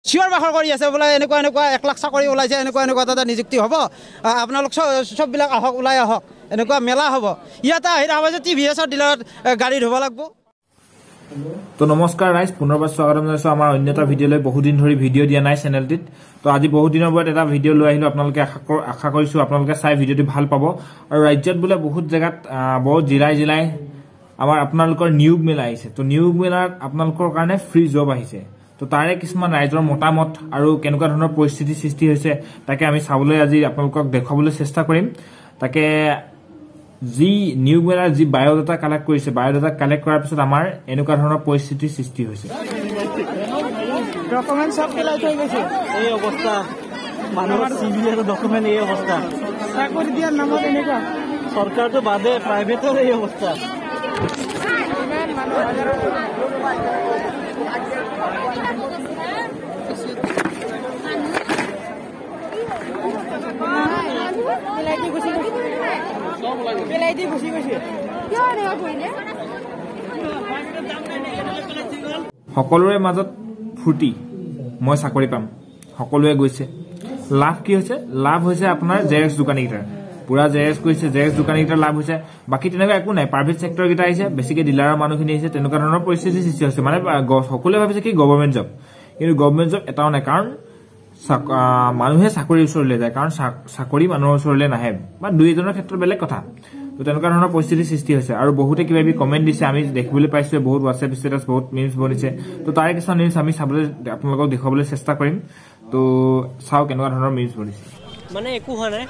চিঞৰ বাখৰ কৰি আছে বোলে এনেকুৱা এনেকুৱা 1 লাখ চাকৰি ওলাইছে, এনেকুৱা এনেকুৱা তাতে নিযুক্তি হ'ব, আপোনালোক চববিলাক আহক, ওলাই আহক, এনেকুৱা মেলা হ'ব। ইয়াতে আহি দেখা পাইছোঁ টিভিএছৰ ডিলাৰত গাড়ী ধুব লাগিব। তো নমস্কাৰ ৰাইজ, পুনৰবাৰ স্বাগতম জনাইছোঁ আমাৰ অন্য এটা ভিডিঅ'লৈ। বহুদিন ধৰি ভিডিঅ' দিয়া নাই চেনেলটিত, তো আজি বহুত দিনৰ মূৰত এটা ভিডিঅ' লৈ আহিলোঁ। আপোনালোকে আশা কৰিছোঁ আপোনালোকে চাই ভিডিঅ'টো ভাল পাব। আৰু ৰাজ্যত বোলে বহুত জেগাত বহুত জিলাই জিলাই আমাৰ আপোনালোকৰ নিয়োগ মেলা আহিছে। তো নিয়োগ মেলাত আপোনালোকৰ কাৰণে ফ্ৰী জব আহিছে। তো তাৰে কিছুমান ৰাইজৰ মতামত আৰু কেনেকুৱা ধৰণৰ পৰিস্থিতি সৃষ্টি হৈছে তাকে আমি চাবলৈ আজি আপোনালোকক দেখুৱাবলৈ চেষ্টা কৰিম। তাকে যি নিয়োগ মেলাৰ যি বায়'ডাটা কালেক্ট কৰিছে, বায়'ডাটা কালেক্ট কৰাৰ পিছত আমাৰ এনেকুৱা ধৰণৰ পৰিস্থিতিৰ সৃষ্টি হৈছে। ডকুমেণ্ট চব পেলাই থৈ গৈছে। এই অৱস্থা মানুহৰ চিভি আৰু ডকুমেণ্ট এই অৱস্থা। চাকৰি দিয়াৰ নামত এনেকুৱা। চৰকাৰটো বাদে প্ৰাইভেটৰ এই অৱস্থা। সকলোৰে মাজত ফূৰ্তি, মই চাকৰি পাম, সকলোৱে গৈছে। লাভ কি হৈছে? লাভ হৈছে আপোনাৰ জেৰক্স দোকানীকেইটাৰ, পুৰা জেৰক্স কৰিছে, জেৰক্স দোকানীকেইটাৰ লাভ হৈছে। বাকী তেনেকুৱা একো নাই। প্ৰাইভেট চেক্টৰকেইটা আহিছে, বেছিকে ডিলাৰৰ মানুহখিনি আহিছে, তেনেকুৱা ধৰণৰ পৰিস্থিতিৰ সৃষ্টি হৈছে। মানে সকলোৱে ভাবিছে কি গভৰ্ণমেণ্ট জব, কিন্তু গভৰ্ণমেণ্ট জব এটাও নাই। কাৰণ মানুহে চাকৰিৰ ওচৰলৈ যায়, কাৰণ চাকৰি মানুহৰ ওচৰলৈ নাহে, বা দুই এজনৰ ক্ষেত্ৰত বেলেগ কথা। তো তেনেকুৱা ধৰণৰ পৰিস্থিতিৰ সৃষ্টি হৈছে। আৰু বহুতে কিবা কিবি কমেণ্ট দিছে, আমি দেখিবলৈ পাইছোঁ, বহুত হোৱাটছএপ ষ্টেটাছ, বহুত মিমছ বনিছে। তো তাৰে কিছুমান মিমছ আমি চাবলৈ আপোনালোকক দেখুৱাবলৈ চেষ্টা কৰিম। তো চাওঁ কেনেকুৱা ধৰণৰ মিমছ বনিছে। মানে একো হোৱা নাই,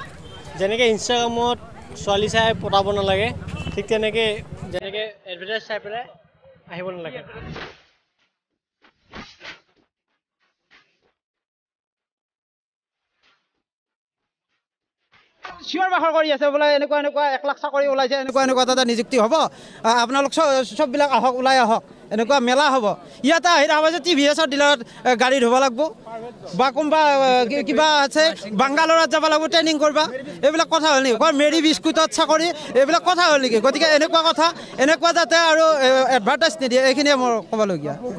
যেনেকৈ ইনষ্টাগ্ৰামত ছোৱালী চাই পতাব নালাগে, ঠিক তেনেকৈ যেনেকৈ এডভাৰটাইজ চাই পেলাই আহিব নালাগে। চিঞৰ বাখৰ কৰি আছে বোলে এনেকুৱা এনেকুৱা 1 লাখ চাকৰি ওলাইছে, এনেকুৱা এনেকুৱা তাতে নিযুক্তি হ'ব, আপোনালোক চববিলাক আহক, ওলাই আহক, এনেকুৱা মেলা হ'ব। ইয়াতে আহি দেখা পাইছোঁ টিভিএছৰ ডিলাৰত গাড়ী ধুব লাগিব, বা কোনোবা কিবা আছে বাংগালোৰত যাব লাগিব ট্ৰেইনিং কৰিব, এইবিলাক কথা হ'ল নেকি? মেৰী বিস্কুটত চাকৰি, এইবিলাক কথা হ'ল নেকি? গতিকে এনেকুৱা কথা, এনেকুৱা যাতে আৰু এডভাৰটাইজ নিদিয়ে, এইখিনিয়ে মোৰ ক'বলগীয়া।